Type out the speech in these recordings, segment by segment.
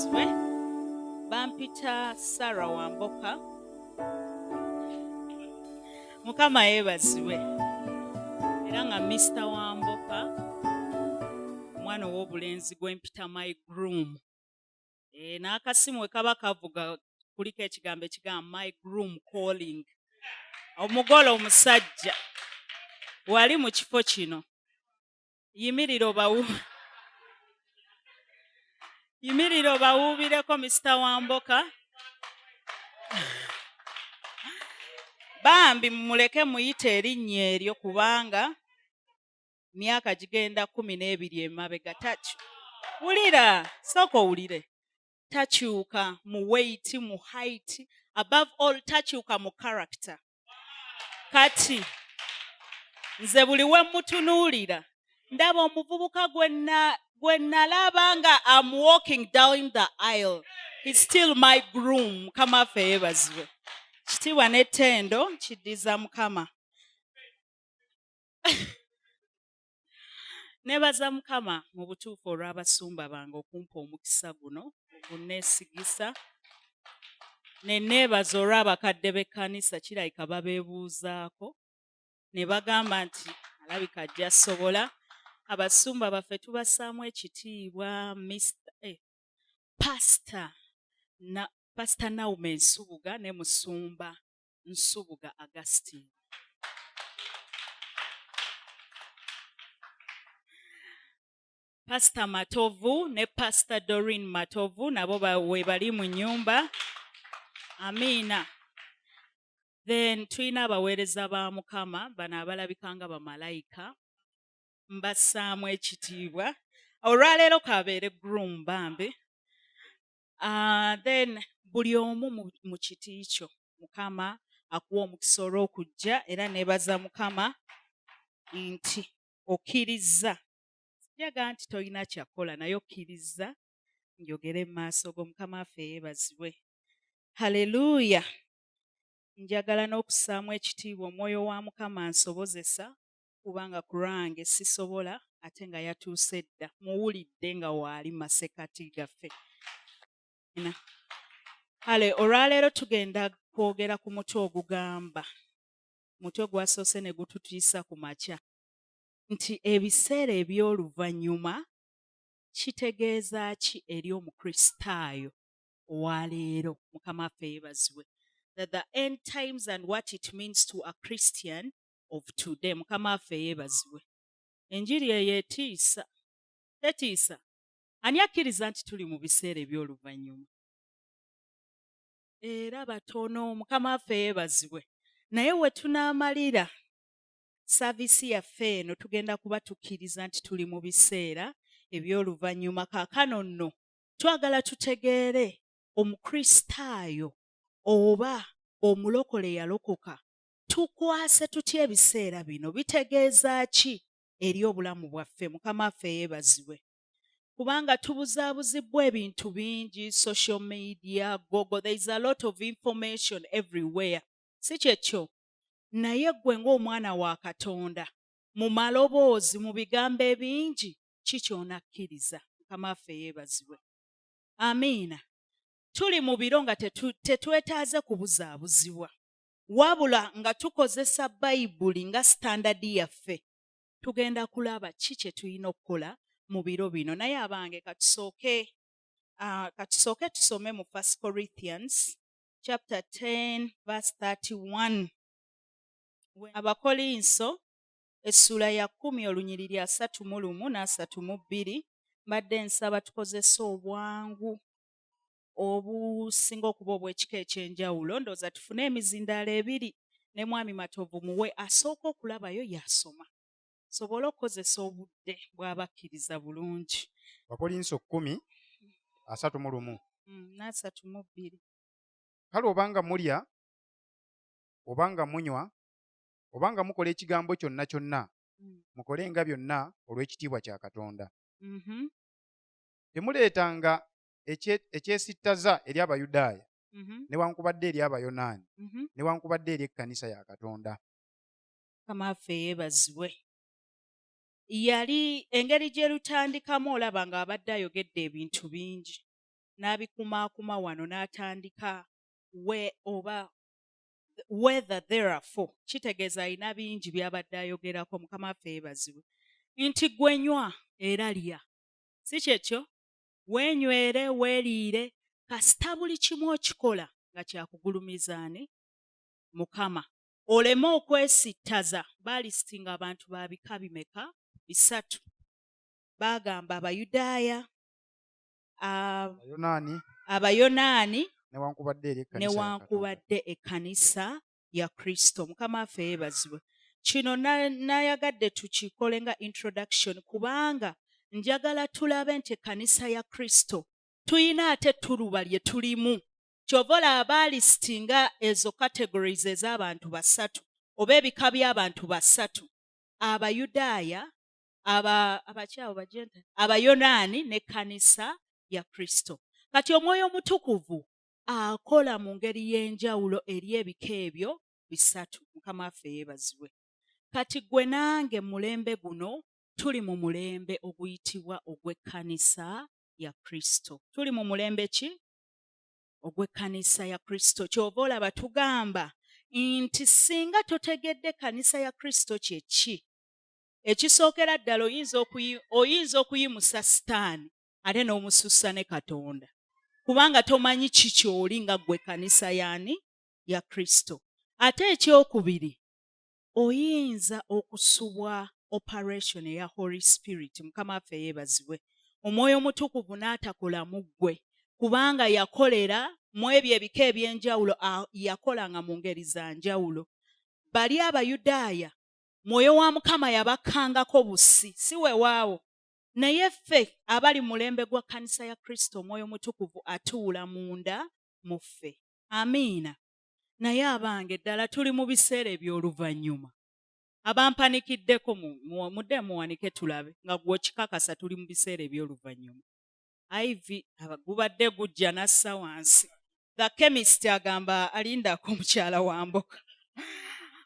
Yeebazibwe. Bampita Sarah Wamboka. Mukama yeebazibwe. Era nga Mr. Wamboka omwana ow'obulenzi gwe mpita my groom. E, n'akasimu we kaba kavuga kuliko ekigambo ekigamba my groom calling. Omugole omusajja wali mu kifo kino. Yimirira obawu yimirira obawuubireko Mr. Wamboka. Bambi mumuleke muyite erinnya eryo kubanga myaka gigenda 12 emabega taki wulira sooka owulire takyuka mu weight mu height above all takyuka mu character kati nze buli we mutunuulira ndaba omuvubuka gwe nalaba nga am walking down the aisle. He's still my groom. Mukama waffe yeebazibwe. Kitiibwa n'ettendo kiddiza Mukama. Nebaza Mukama mu butuufu olw'abasumba bange okumpa omukisa guno ogunneesigisa. Ne neebaza olw'abakadde b'ekkanisa kirabika babeebuuzaako ne bagamba nti alabika ajja sobola. Abasumba baffe tubassaamu ekitiibwa. Pastor na Pastor Naume Nsubuga ne Musumba Nsubuga Augustine. Pastor Matovu ne Pastor Doreen Matovu nabo we bali mu nnyumba. Amiina. Then tulina abaweereza ba Mukama bano abalabika nga bamalayika, mbassaamu ekitiibwa. Olwaleero kabeere groom bambi. Then buli omu mu kiti kyo Mukama akuwa omukisa olw'okujja, era neebaza Mukama nti okkirizza. Sijjaga nti tolina kyakola naye okkirizza njogere mu maaso go. Mukama waffe yeebazibwe. Haleluya. Njagala n'okussaamu ekitiibwa omwoyo wa Mukama ansobozesa, kubanga ku lwange sisobola ate nga yatuuse dda. Muwulidde nga waali masekati gaffe. Kale olwaleero tugenda kwogera ku mutwe ogugamba, mutwe gwasoose ne gututiisa ku makya, nti ebiseera eby'oluvannyuma kitegeeza ki eri Omukristaayo owa leero. Mukama waffe yeebazibwe. That the end times and what it means to a Christian of today. Mukama waffe yeebazibwe. Enjiri eyo etiisa, tetiisa? Ani akkiriza nti tuli mu biseera eby'oluvannyuma? Era batono. Mukama waffe yeebazibwe. Naye we tunaamalira service yaffe eno tugenda kuba tukkiriza nti tuli mu biseera eby'oluvannyuma. Kaakano nno twagala tutegeere Omukristaayo oba omulokole yalokoka tukwase tutya ebiseera bino, bitegeeza ki eri obulamu bwaffe. Mukama waffe yeebazibwe. Kubanga tubuzaabuzibbwa ebintu bingi, social media, Google, there is a lot of information everywhere. Si kyekyo? Naye ggwe ng'omwana wa Katonda, mu maloboozi, mu bigambo ebingi, ki ky'onakkiriza? Mukama waffe yeebazibwe. Amiina. Tuli mu biro nga tetwetaaze kubuzaabuzibwa, wabula nga tukozesa Bayibuli nga standard yaffe. Tugenda kulaba ki kye tulina okukola mu biro bino. Naye abange katusooke tusome mu 1 Corinthians chapter 10 verse 31. Abakolinso essuula ya 10 olunyiriri 31 n'32. Mbadde nsaba tukozese obwangu obusinga okuba obw'ekika eky'enjawulo. Ndowooza tufune emizindaalo ebiri ne Mwami Matovu muwe asooka okulabayo y'asoma, sobole okukozesa obudde bw'abakkiriza bulungi. Abakolinso 10 31. N'32. Kale obanga mulya obanga munywa obanga mukola ekigambo kyonna kyonna, mukolenga byonna olw'ekitiibwa kya Katonda. Temuleetanga ekyesittaza eri Abayudaaya, newankubadde eri Abayonaani, newankubadde eri ekkanisa ya Katonda. Mukama waffe yeebazibwe. Yali engeri gye lutandikamu olaba ng'abadde ayogedde ebintu bingi. N'abikumaakuma wano n'atandika we oba whether therefore, kitegeeza alina bingi by'abadde ayogerako. Mukama waffe yeebazibwe. Nti gwe nywa era lya, si kyekyo? Weenywere, weeriire, kasita buli kimu okikola nga kyakugulumizaani Mukama, oleme okwesittaza. Baalistinga abantu ba bika bimeka? Bisatu. Baagamba Abayudaaya, Abayonaani. Abayonaani. Newankubadde eri ekkanisa ya Katonda. Newankubadde ekkanisa ya Kristo. Mukama waffe yeebazibwe. Kino nayagadde tukikole nga introduction, kubanga njagala tulabe nti ekkanisa ya Kristo tuyina ate tuluba lye tulimu. Kyova olaba baalistinga ezo categories ez'abantu basatu oba ebika by'abantu basatu: Abayudaaya, abakyawo bagenta, Abayonaani n'ekkanisa ya Kristo. Kati Omwoyo Omutukuvu akola mu ngeri y'enjawulo eri ebika ebyo bisatu. Mukama waffe yeebazibwe. Kati gwe nange mulembe guno tuli mu mulembe oguyitibwa ogw'ekkanisa ya Kristo. Tuli mu mulembe ki? Ogw'ekkanisa ya Kristo. Kyova olaba tugamba nti singa totegedde kkanisa ya Kristo kye ki, ekisookera ddala oyinza okuyimusa Sitaani ate n'omusussa ne Katonda, kubanga tomanyi ki ky'oli nga ggwe kkanisa yaani? Ya Kristo. Ate ekyokubiri, oyinza okusubwa operation eya Holy Spirit. Mukama waffe yeebazibwe. Omwoyo Omutukuvu n'atakola mu ggwe, kubanga yakolera mu ebyo ebika ebyenjawulo, yakolanga mu ngeri za njawulo. Bali Abayudaaya Mwoyo wa Mukama yabakkangako busi, si weewaawo? Naye ffe abali mu mulembe gwa kkanisa ya Kristo, Omwoyo Omutukuvu atuula munda mu ffe. Amiina. Naye abange, ddala tuli mu biseera eby'oluvannyuma? Abampanikiddeko mudde muwanike tulabe nga gwe okikakasa tuli mu biseera eby'oluvannyuma. Iv gubadde gujja n'assa wansi. The Chemist agamba alindako omukyala wa mboga.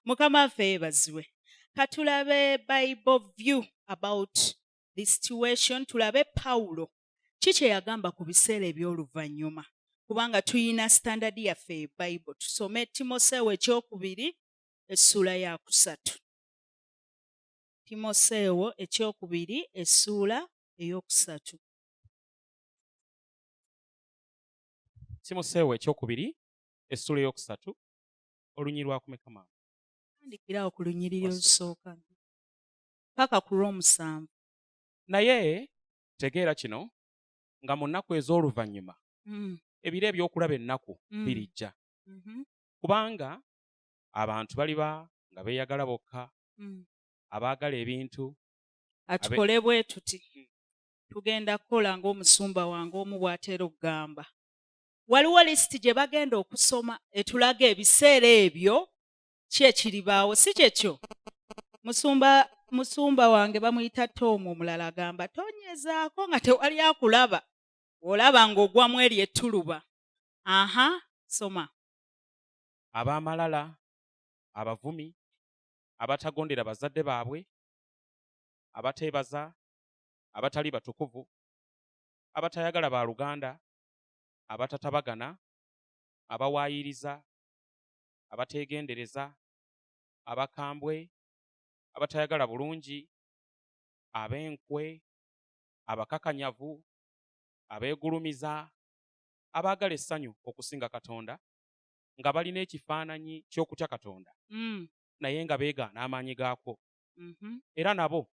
Mukama waffe yeebazibwe. Katulabe Bible view about the situation. Tulabe Pawulo ki kye yagamba ku biseera eby'oluvannyuma, kubanga tuyina standard yaffe e Bible. Tusome Timoseewo ekyokubiri essuula ya 3. Timoseewo ekyokubiri essuula 3. Timoseewo ekyokubiri essuula 3, olunyiriri lwakumeka, maama? Tandikirawo ku lunyiriri olusooka paka ku lw'omusanvu. Naye tegeera kino, nga mu nnaku ez'oluvannyuma ebiro ebyokulaba ennaku birijja. Kubanga abantu baliba nga beeyagala bokka, abaagala ebintu. Atukole bwe tuti, tugenda kukola ng'omusumba wange omu bw'atera okugamba. Waliwo lisiti gye bagenda okusoma etulaga ebiseera ebyo ki ekiribaawo, si kyekyo? Musumba wange bamuyita Tom. Omulala agamba tonyezaako nga tewali akulaba, olaba ng'ogwamu eri ettuluba. Aha, soma. Ab'amalala, abavumi, abatagondera bazadde baabwe, abateebaza, abatali batukuvu, abatayagala baluganda, abatatabagana, abawaayiriza, abateegendereza, abakambwe, abatayagala bulungi, ab'enkwe, abakakanyavu, abeegulumiza, abaagala essanyu okusinga Katonda, nga balina ekifaananyi ky'okutya Katonda, naye nga beegaana amaanyi gaakwo. Era nabo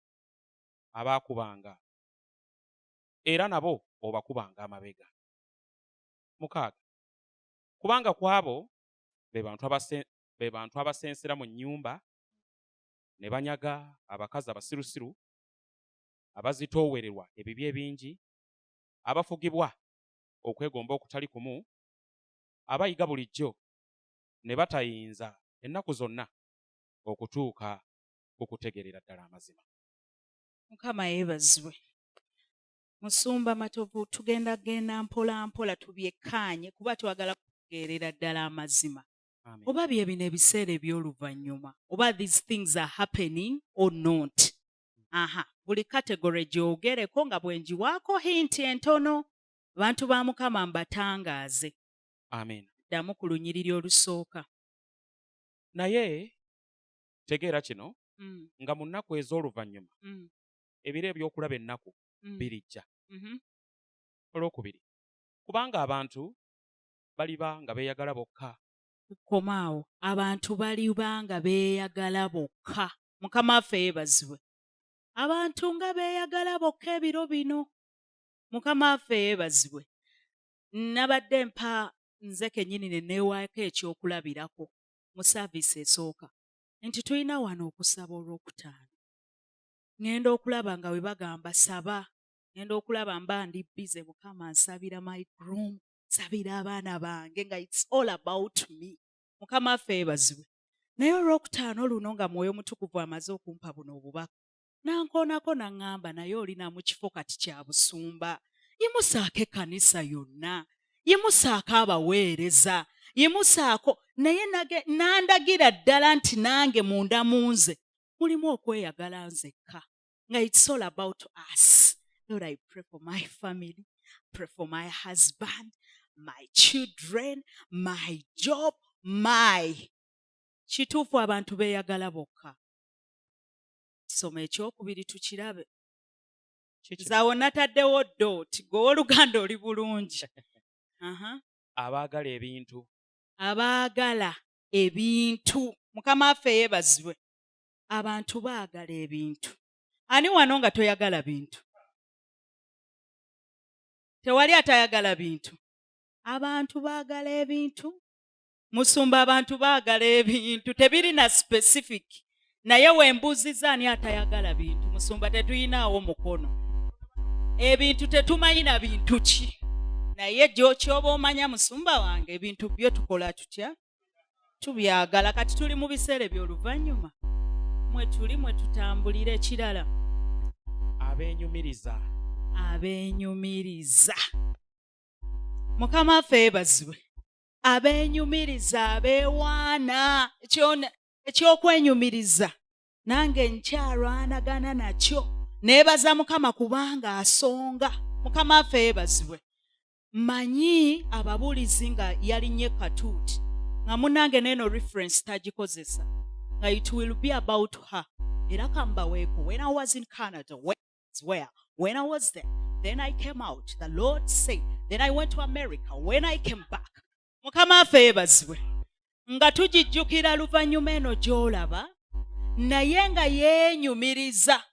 obakubanga amabega. 6, kubanga ku abo be bantu abasensera mu nnyumba ne banyaga abakazi abasirusiru abazitoowererwa ebibi ebingi, abafugibwa okwegomba okutali kumu, abayiga bulijjo ne batayinza ennaku zonna okutuuka ku kutegeerera ddala amazima. Mukama yeebazibwe. Musumba Matovu, tugenda genda mpola mpola tubyekkaanye, kuba twagala kutegeerera ddala amazima. Amen. Oba bye bino ebiseera eby'oluvannyuma, oba these things are happening or not. Aha, buli category gyogereko nga bwe ngiwaako hint entono. Abantu ba Mukama mbatangaaze. Amen. Ddamu ku lunyiriri olusooka. Naye tegeera kino nga mu nnaku ez'oluvannyuma ebiro eby'okulaba ennaku birijja. Olwokubiri, kubanga abantu baliba nga beeyagala bokka. Komaawo. Abantu baliba nga beeyagala bokka. Mukama waffe yeebazibwe. Abantu nga beeyagala bokka ebiro bino. Mukama waffe yeebazibwe. Nabadde mpa nze kennyini ne neewaako ekyokulabirako mu saaviisi esooka nti tulina wano okusaba olwokutaano. Ŋŋenda okulaba nga bwe bagamba saba, ŋŋenda okulaba mba ndi busy, Mukama nsabira my groom, nsabira abaana bange nga it's all about me. Mukama waffe yeebazibwe. Naye olwokutaano luno nga Mwoyo Mutukuvu amaze okumpa buno obubaka, n'ankoonako n'aŋŋamba naye olina mu kifo kati kya busumba, yimusaako ekkanisa yonna, yimusaako abaweereza, yimusaako naye n'andagira ddala nti nange munda mu nze mulimu okweyagala nzekka nga it's all about us. Lord, I pray for my family, pray for my husband, my children, my job, my kituufu abantu beeyagala bokka. Soma ekyokubiri tukirabe. Nze awo nataddewo dot, gwe owooluganda oli bulungi. Abaagala ebintu. Abaagala ebintu. Mukama waffe yeebazibwe. Abantu baagala ebintu. Ani wano nga toyagala bintu? Tewali atayagala bintu. Abantu baagala ebintu. Musumba, abantu baagala ebintu, tebirina specific. Naye wembuuzizza ani atayagala bintu, musumba tetuyinaawo mukono. Ebintu tetumanyi na bintu ki, naye kyoba omanya musumba wange ebintu byo tukola tutya? Tubyagala. Kati tuli mu biseera eby'oluvannyuma mwe tuli mwe tutambulira. Ekirala, Abeenyumiriza. Abeenyumiriza. Mukama waffe yeebazibwe. Abeenyumiriza, abeewaana. Ekyokwenyumiriza nange nkyalwanagana nakyo. Neebaza Mukama kubanga asonga. Mukama waffe yeebazibwe. Manyi ababuulizi nga yalinnye katuuti nga munnange neeno reference tagikozesa nga it will be about her. Era kambaweeko, when I was in Canada, where when I was there, then I came out, the Lord said, then I went to America, when I came back. Mukama waffe yeebazibwe. Nga tugijjukira luvannyuma eno gy'olaba naye nga yeenyumiriza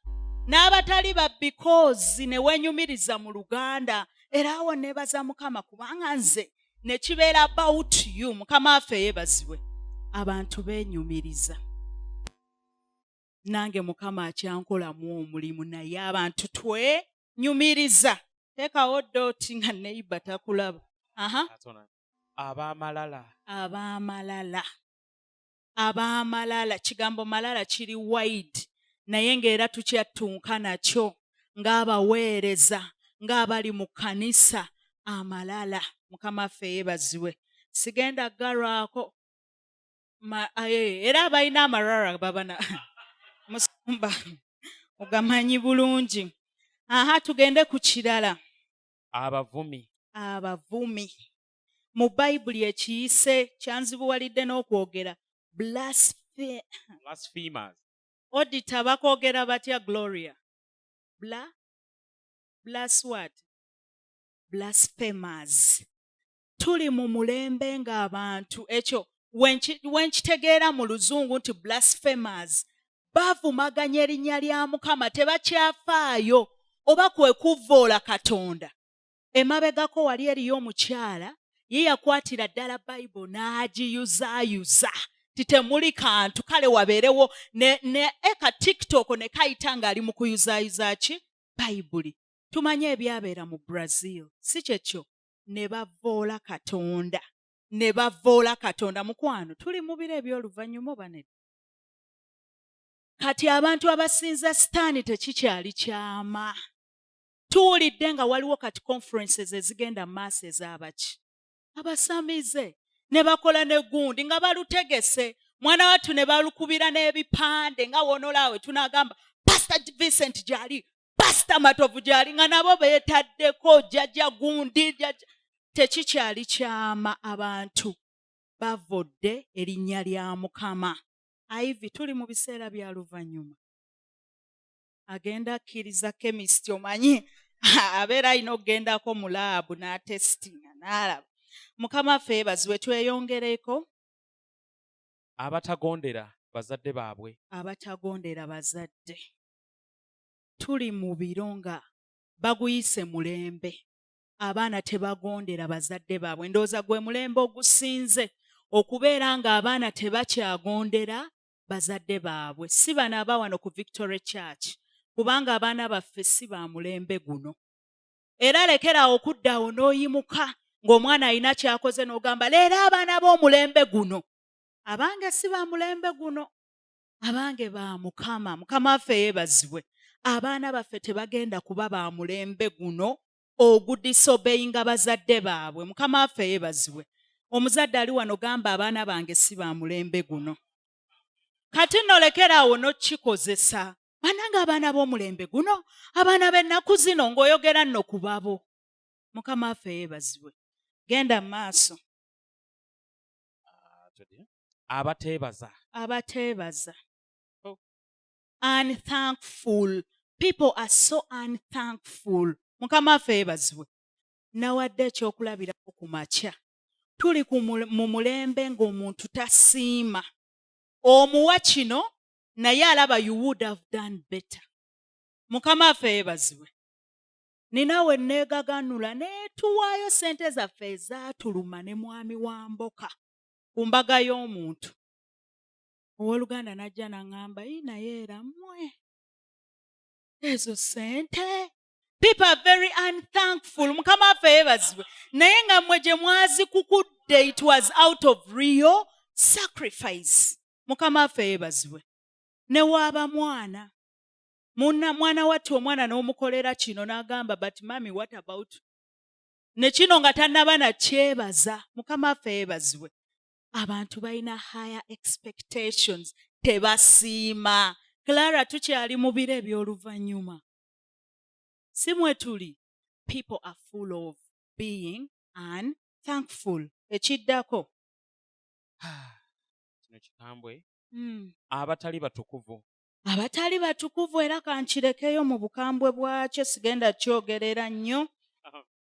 n'abatali ba because ne weenyumiriza mu Luganda. Era awo neebaza Mukama kubanga nze ne kibeera about you. Mukama waffe yeebazibwe. Abantu beenyumiriza, nange Mukama akyankolamu omulimu, naye abantu twenyumiriza. Teekawo dot nga neighbour takulaba. Aha. Ab'amalala. Ab'amalala. Ab'amalala, kigambo malala kiri wide, naye ng'era tukyattunka nakyo ng'abaweereza, ng'abali mu kkanisa. Amalala, Mukama waffe yeebazibwe. Sigenda ggalwako era abalina amalala babana musumba ogamanyi bulungi. Aha, tugende ku kirala. Abavumi. Abavumi. Mu Bayibuli ekiyise kyanzibuwalidde n'okwogera, blasphemers. Auditor, bakwogera batya, Gloria? Bla blas what? Blasphemers. Tuli mu mulembe ng'abantu ekyo wenkitegeera mu Luzungu nti blasphemers bavumaganya erinnya lya Mukama, tebakyafaayo oba kwe kuvvoola Katonda. Emabegako wali eriyo omukyala ye yakwatira ddala Bayibuli n'agiyuzaayuza ti temuli kantu, kale wabeerewo ne eka TikTok ne kayita ng'ali mu kuyuzaayuza ki Bayibuli. Tumanye ebyabeera mu Brazil, si kyekyo? Ne bavvoola Katonda, ne bavvoola Katonda. Mukwano, tuli mu biro eby'oluvannyuma oba nedda? Kati abantu abasinza Sitaani tekikyali kyama. Tuwulidde nga waliwo kati conferences ezigenda mu maaso ez'abaki abasamize, ne bakola ne gundi nga balutegese mwana wattu, ne balukubira n'ebipande nga woonolaawe tunagamba Pastor Vincent gyali. Pasita Matovu gyali nga nabo beetaddeko jjajja gundi jjajja. Tekikyali kyama, abantu bavodde erinnya lya Mukama. Ivy, tuli mu biseera bya luvannyuma. Agenda akkiriza chemist, omanyi abeera alina okugendako mu lab n'atestinga n'alaba. Mukama waffe yeebazibwe. Tweyongereko. Abatagondera bazadde baabwe. Abatagondera bazadde. Tuli mu biro nga baguyise mulembe, abaana tebagondera bazadde baabwe. Ndowooza gwe mulembe ogusinze okubeera ng'abaana tebakyagondera bazadde baabwe. Si bano aba wano ku Victory Church, kubanga abaana baffe si ba mulembe guno. Era lekeraawo okuddaawo n'oyimuka ng'omwana alina ky'akoze n'ogamba, leero abaana b'omulembe guno. Abange si ba mulembe guno, abange ba Mukama. Mukama waffe yeebazibwe. Abaana baffe tebagenda kuba ba mulembe guno ogudisobeyinga bazadde baabwe. Mukama waffe yeebazibwe. Omuzadde ali wano, gamba, abaana bange si ba mulembe guno. Kati nno lekeraawo n'okikozesa, banange abaana b'omulembe guno, abaana b'ennaku zino, ng'oyogera nno ku babo. Mukama waffe yeebazibwe. Genda mu maaso. Abateebaza. Abateebaza. Oh. Unthankful people are so unthankful. Mukama waffe yeebazibwe. Nawadde ekyokulabirako ku makya. Tuli mu mulembe ng'omuntu tasiima. Omuwa kino naye alaba you would have done better. Mukama waffe yeebazibwe. Ninawe neegaganula neetuwaayo ssente zaffe ezaatuluma ne mwami wa mboka ku mbaga y'omuntu. Owooluganda n'ajja n'aŋŋamba, "Ii, naye era mmwe ezo ssente." People are very unthankful. Mukama waffe yeebazibwe. Naye nga mmwe gye mwazikukudde, it was out of real sacrifice. Mukama waffe yeebazibwe. Ne waaba mwana munna, mwana wattu, omwana n'omukolera kino n'agamba, "But mummy, what about ne kino?" nga tannaba nakyebaza. Mukama waffe yeebazibwe. Abantu balina higher expectations, tebasiima. Clara, tukyali mu biro eby'oluvannyuma, si mwe tuli? People are full of being unthankful. Ekiddako. Kino kikambwe. Abatali batukuvu. Abatali batukuvu. Era kankirekeyo mu bukambwe bwakyo, sigenda kyogerera nnyo,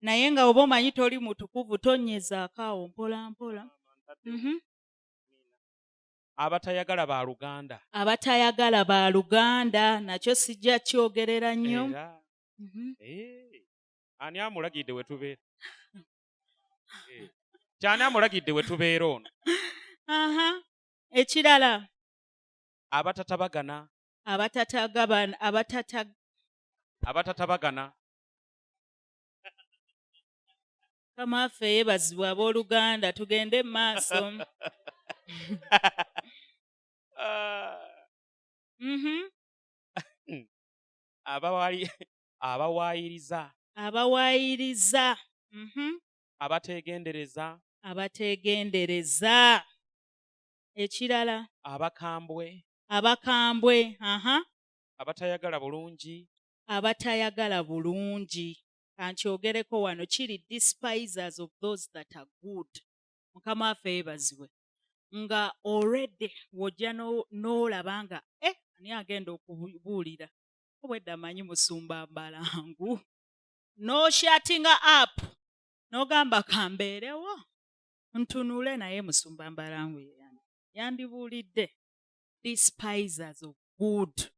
naye nga oba omanyi toli mutukuvu, tonyezaako awo mpola mpola. Abatayagala baluganda. Abatayagala baluganda, nakyo sijja kyogerera nnyo. Era ani amulagidde we tubeera? Kyani amulagidde we tubeera ono? Aha, ekirala. Abatatabagana. Abatatagabana, abatata Abatatabagana. Mukama waffe yeebazibwa. Abooluganda, tugende mu maaso. Abawaayiriza. Abawaayiriza. Abateegendereza. Abateegendereza. Ekirala. Abakambwe. Abakambwe, aha. Abatayagala bulungi. Abatayagala bulungi, kankyogereko wano, kiri despisers of those that are good. Mukama waffe yeebazibwe. Nga already w'ojja n'olaba nga ani agenda okubuulira, obwedda manyi musumba Mbalangu, n'oshuttinga up n'ogamba, kambeerewo ntunule, naye musumba Mbalangu ye yandibuulidde. Despisers of good,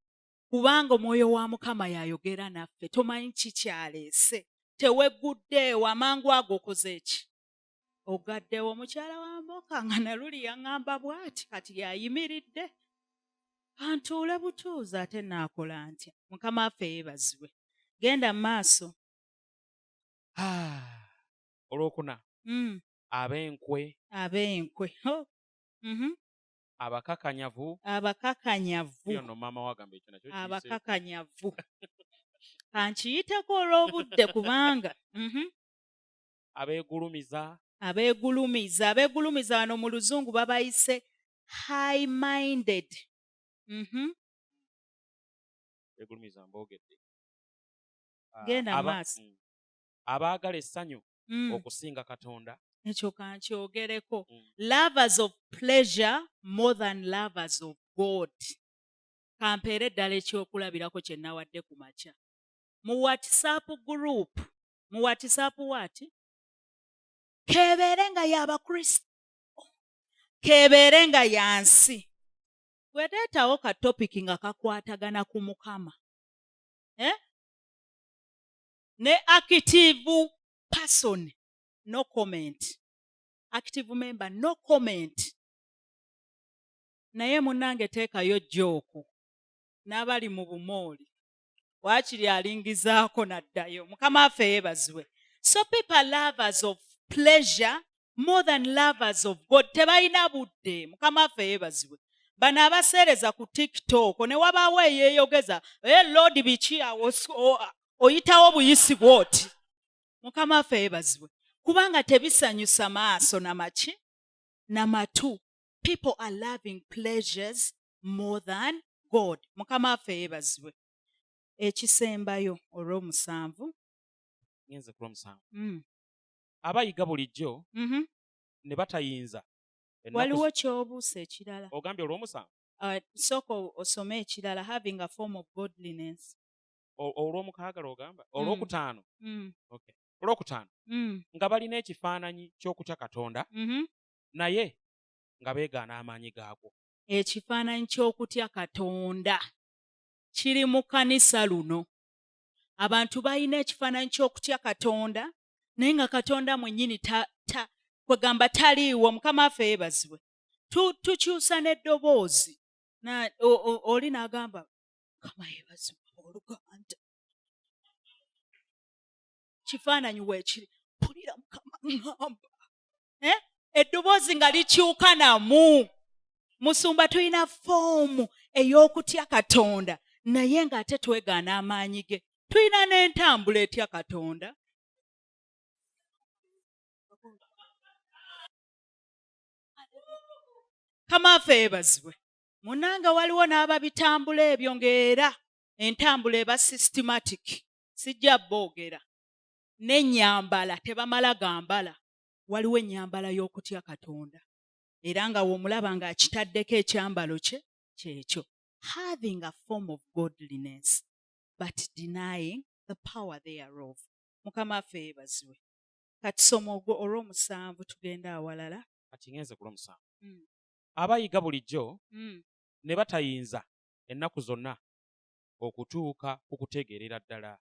kubanga omwoyo wa Mukama yayogera naffe, tomanyi kikyaleese, tewegguddeewo, amangu ago okoze eki? Ogaddewo. Omukyala wa mboka nga naluli yaŋŋamba bw'ati, kati yayimiridde, kantuule butuuzi, ate naakola ntya? Mukama waffe yeebazibwe. Genda mu maaso. Olwokuna. Ab'enkwe. Ab'enkwe. Oh. Abakakanyavu. Abakakanyavu. Yo no maama wagamba ekyo nakyo kiyise. Abakakanyavu kankiyiteko olw'obudde kubanga Abeegulumiza. Abeegulumiza. Abeegulumiza wano mu Luzungu babayise high minded. Beegulumiza mboogedde. Genda maaso. Abaagala essanyu okusinga Katonda. Ekyo kankyogereko. Lovers of pleasure more than lovers of God. Kampeere eddala ekyokulabirako kye nawadde ku makya. Mu WhatsApp group, mu WhatsApp what? Keebeere nga y'Abakristo, keebeere nga ya nsi. Bwe leetawo ka topic nga kakwatagana ku Mukama. Eh? Ne active person, no comment. Active member, no comment. Naye munnange teekayo joke n'abali mu bumooli waakiri alingizaako n'addayo. Mukama waffe yeebazibwe. So people are lovers of pleasure more than lovers of God. Tebalina budde. Mukama waffe yeebazibwe. Bano abaseereza ku TikTok ne wabaawo eyeeyogeza, e Lord, biki awo oyitawo buyisi bw'oti. Mukama waffe yeebazibwe. Kubanga tebisanyusa maaso namaki namatu. People are loving pleasures more than God. Mukama waffe yeebazibwe. Ekisembayo olw'omusanvu. Ngenze ku lw'omusanvu. Abayiga bulijjo ne batayinza ennaku Waliwo ky'obuusa ekirala. Ogambye olw'omusanvu? Sooka osome ekirala, having a form of godliness. Olw'omukaaga lw'ogamba? Olwokutaano? Okay. Olwokutaano. Nga balina ekifaananyi ky'okutya Katonda, naye nga beegaana amaanyi gaakwo. Ekifaananyi ky'okutya Katonda kiri mu kkanisa luno. Abantu balina ekifaananyi ky'okutya Katonda, naye nga Katonda mwennyini ta, ta, kwegamba taliiwo. Mukama waffe yeebazibwe. Tukyusa n'eddoboozi. Oli n'agamba, "Mukama yeebazibwe abooluganda." Kifaananyi weekiri, "Mpulira Mukama ŋŋamba." Eh? Eddoboozi nga likyuka namu. Musumba, tulina form ey'okutya Katonda, naye ng'ate twegaana amaanyi ge. Tulina n'entambula etya Katonda. Mukama waffe yeebazibwe. Munnange, waliwo n'ababitambula ebyo ng'era entambula eba systematic. Sijja boogera. N'ennyambala tebamala gambala. Waliwo ennyambala y'okutya Katonda. Era nga w'omulaba ng'akitaddeko ekyambalo kye kyekyo. Having a form of godliness but denying the power thereof. Mukama waffe yeebazibwe. Kati soma ogwo olw'omusanvu, tugende awalala. Kati ngenze ku lw'omusanvu. Abayiga bulijjo ne batayinza ennaku zonna okutuuka ku kutegeerera ddala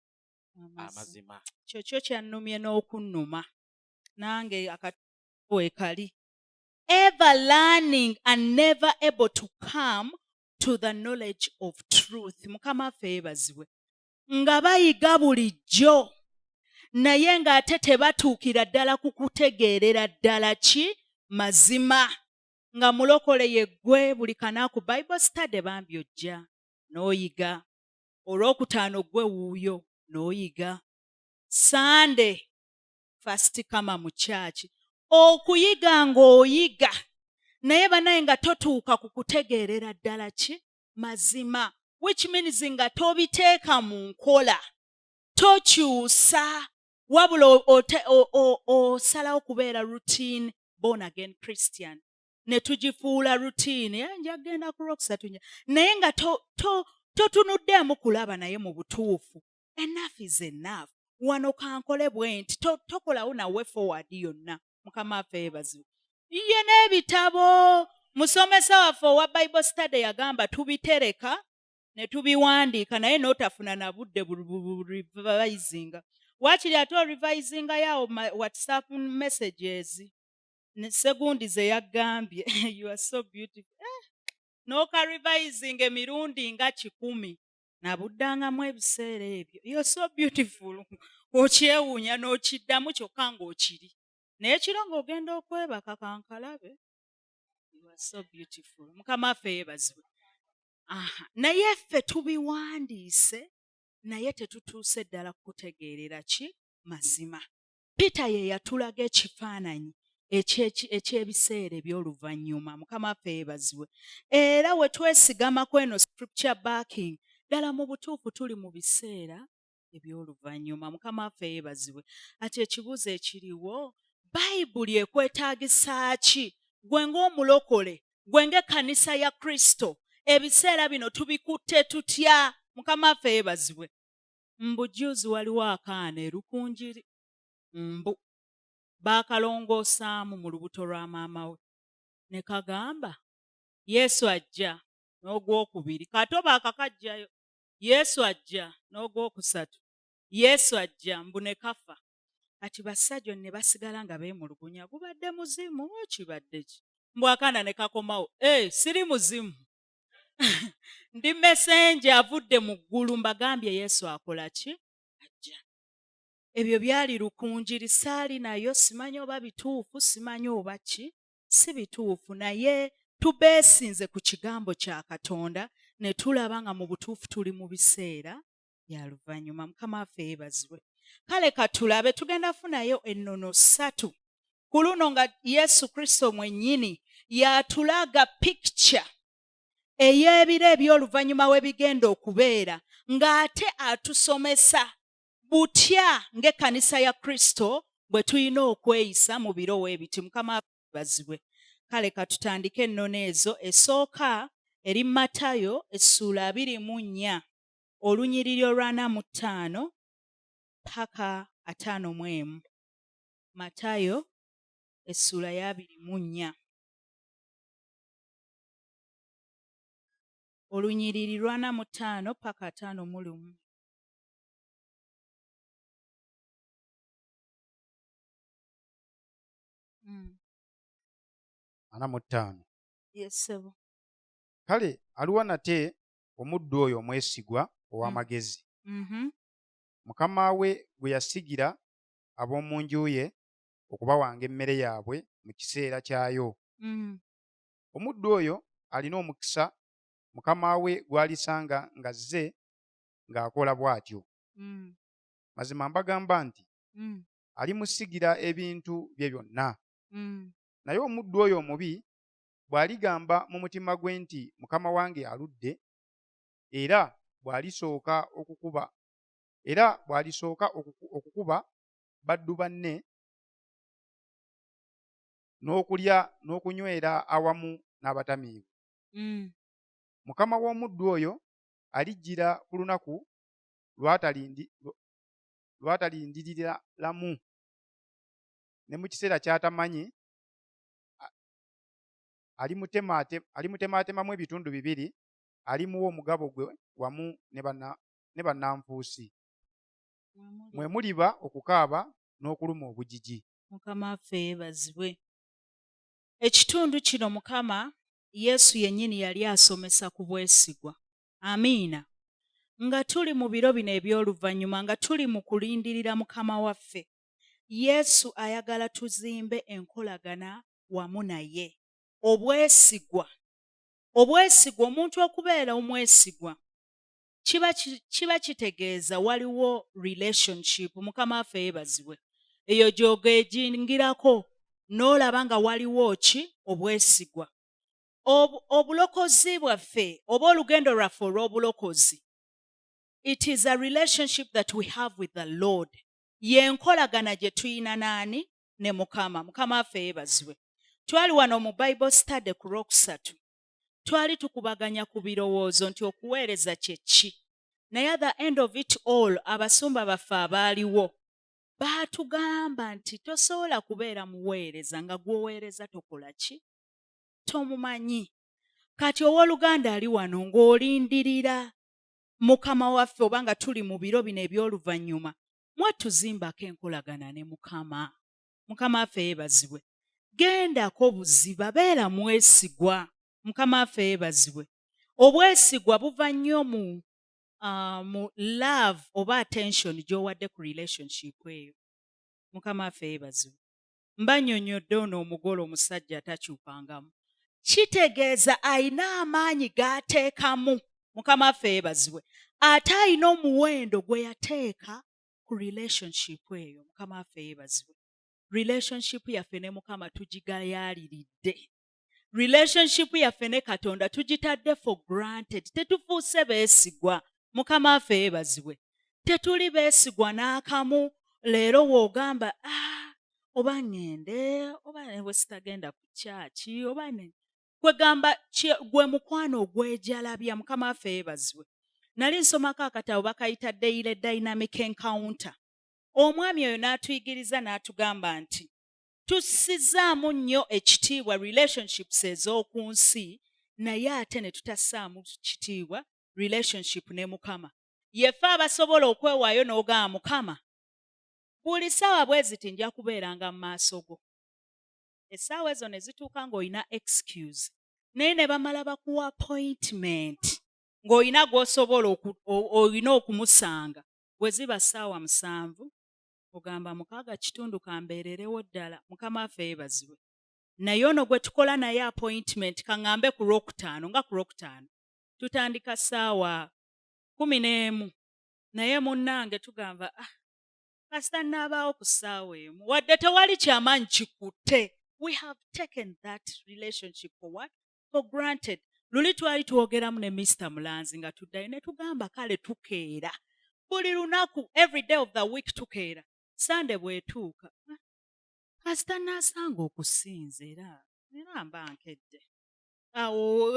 amazima. Kyo kyo kyannumye n'okunnuma. Nange weekali. Ever learning and never able to come to the knowledge of truth. Mukama waffe yeebazibwe. Nga bayiga bulijjo naye ng'ate tebatuukira ddala ku kutegeerera ddala ki mazima. Nga mulokole yeggwe, buli kanaaku Bible study bambi ojja n'oyiga. Olwokutaano gwe wuuyo n'oyiga. Sunday first kama mu church. Okuyiga ng'oyiga naye banaye nga totuuka ku kutegeerera ddala ki mazima, which means nga tobiteeka mu nkola, tokyusa, wabula osalawo kubeera routine born again Christian, ne tugifuula routine. Eh, nja kugenda ku Lwokusatu nja, naye nga totunuddeemu kulaba. Naye mu butuufu, enough is enough. Wano kankole bwe nti, tokolawo nawe forward yonna. Mukama waffe yeebazibwe. Ye n'ebitabo, musomesa waffe owa Bible study yagamba tubitereka ne tubiwandiika, naye n'otafuna na budde revisinga. Waakiri ate orevisingayo awo WhatsApp messages ne segundi ze yaggambye, "You are so beautiful," eh, n'oka revisinga emirundi nga 100. Nabuddangamu ebiseera ebyo, "You're so beautiful," okyewuunya n'okiddamu kyokka ng'okiri naye kiro ng'ogenda okwebaka, kankalabe, "You are so beautiful." Mukama waffe yeebazibwe. Aha, naye ffe tubiwandiise naye tetutuuse ddala kutegeerera ki mazima. Peter ye yatulaga ekifaananyi eky'ebiseera eby'oluvannyuma. Mukama waffe yeebazibwe. Era we twesigamako eno scripture backing, ddala mu butuufu tuli mu biseera Eby'oluvannyuma. Mukama waffe yeebazibwe. Ati ekibuuzo ekiriwo, Bayibuli ekwetaagisa ki gwe ng'omulokole, gwe ng'ekkanisa ya Kristo? Ebiseera bino tubikutte tutya? Mukama waffe yeebazibwe. Mbu jjuuzi waliwo akaana e Rukungiri, mbu baakalongoosaamu mu lubuto lwa maama we ne kagamba Yesu ajja n'ogwokubiri, kato baakakaggyayo, Yesu ajja n'ogwokusatu, Yesu ajja, mbu ne kafa. Kati basajja ne basigala nga beemulugunya, gubadde muzimu kibadde ki? Mbu akaana ne kakomawo, ee siri muzimu ndi mesenja avudde mu ggulu, mbagambye Yesu akola ki? Ajja. Ebyo byali Rukungiri, saali nayo, simanyi oba bituufu, simanyi oba ki si bituufu, naye tubeesinze ku kigambo kya Katonda ne tulaba nga mu butuufu tuli mu biseera bya luvannyuma. Mukama waffe yeebazibwe. Kale katulabe, tugenda funayo ennono ssatu ku luno nga Yesu Kristo mwennyini y'atulaga picture ey'ebiro eby'oluvannyuma we bigenda okubeera, ng'ate atusomesa butya ng'ekkanisa ya Kristo bwe tulina okweyisa mu biro weebiti. Mukama yeebazibwe. Kale katutandike ennono ezo. Esooka eri Matayo essuula 24 olunyiriri olw'ana mu ttaano paka 51. Matayo essuula ya 24 olunyiriri lw'ana mu ttaano paka 51. 45. Yes, ssebo. Kale aluwa nate omuddu oyo omwesigwa ow'amagezi, mukama we gwe yasigira ab'omu nju ye okubawanga emmere yaabwe mu kiseera kyayo? Omuddu oyo alina omukisa mukama we gw'alisanga ng'azze ng'akola bw'atyo. Mazima mbagamba nti alimusigira ebintu bye byonna. Naye omuddu oyo omubi bw'aligamba mu mutima gwe nti mukama wange aludde, era bw'alisooka okukuba baddu banne n'okulya n'okunywera awamu n'abatamiivu. Mukama w'omuddu oyo alijjira ku lunaku lw'atalindiririramu ne mu kiseera ky'atamanyi, alimutemaatemamu ebitundu bibiri, alimuwa omugabo gwe wamu ne bannanfuusi. Mwe muliba okukaaba n'okuluma obujiji. Mukama waffe yeebazibwe. Ekitundu kino Mukama Yesu yennyini yali asomesa ku bwesigwa. Amiina. Nga tuli mu biro bino eby'oluvannyuma, nga tuli mu kulindirira Mukama waffe, Yesu ayagala tuzimbe enkolagana wamu naye. Obwesigwa. Obwesigwa, omuntu okubeera omwesigwa kiba kitegeeza waliwo relationship. Mukama waffe yeebazibwe. Eyo gy'ogejingirako n'olaba nga waliwo ki? Obwesigwa. Obulokozi bwaffe oba olugendo lwaffe olw'obulokozi, it is a relationship that we have with the Lord. Y'enkolagana gye tuyina naani? Ne Mukama. Mukama waffe yeebazibwe. Twali wano mu Bible study ku Lwokusatu, twali tukubaganya ku birowoozo nti okuweereza kye ki, naye at the end of it all abasumba baffe abaaliwo baatugamba nti tosobola kubeera muweereza nga gw'oweereza tokola ki? Tomumanyi. Kati owooluganda ali wano ng'olindirira Mukama waffe oba nga tuli mu biro bino eby'oluvannyuma, mwatuzimbako enkolagana ne Mukama. Mukama waffe yeebazibwe. Gendako buziba, beera mwesigwa. Mukama waffe yeebazibwe. Obwesigwa buva nnyo mu love oba attention gy'owadde ku relationship eyo. Mukama waffe yeebazibwe. Mbannyonnyodde ono omugole omusajja atakyukangamu, kitegeeza ayina amaanyi g'ateekamu. Mukama waffe yeebazibwe. Ate ayina omuwendo gwe yateeka ku relationship eyo. Mukama waffe yeebazibwe. Relationship yaffe ne Mukama tugigayaaliridde, relationship yaffe ne Katonda tugitadde for granted, tetufuuse beesigwa. Mukama waffe yeebazibwe. Tetuli beesigwa n'akamu. Leero w'ogamba, ah, oba ŋŋende oba ne bwe sitagenda ku kyaki oba ne kwegamba gwe mukwano ogwejalabya. Mukama waffe yeebazibwe. Nali nsomako akatabo bakayita Daily Dynamic Encounter. Omwami oyo n'atuyigiriza n'atugamba nti tussizaamu nnyo ekitiibwa relationships ez'oku nsi, naye ate ne tutassaamu kitiibwa relationship ne Mukama. Yeffe abasobola okwewaayo n'ogamba, Mukama, buli ssaawa bwe ziti nja kubeeranga mu maaso go. Essaawa ezo ne zituuka ng'olina excuse, naye ne bamala bakuwa appointment ng'olina gw'osobola olina okumusanga. Bwe ziba ssaawa 7, ogamba 6:15 kambeererewo ddala. Mukama waffe yeebazibwe. Naye ono gwe tukola naye appointment, kaŋŋambe ku Lwokutaano, nga ku Lwokutaano tutandika ssaawa 11, naye munnange tugamba, ah, kasita nnaabaawo ku ssaawa 1, wadde tewali kyamaanyi kikutte. We have taken that relationship for what? For granted. Luli twali twogeramu ne Mr Mulanzi nga tuddayo ne tugamba, kale tukeera buli lunaku, every day of the week tukeera. Sande bw'etuuka, ah, kasita naasanga okusinza, era mba nkedde awo.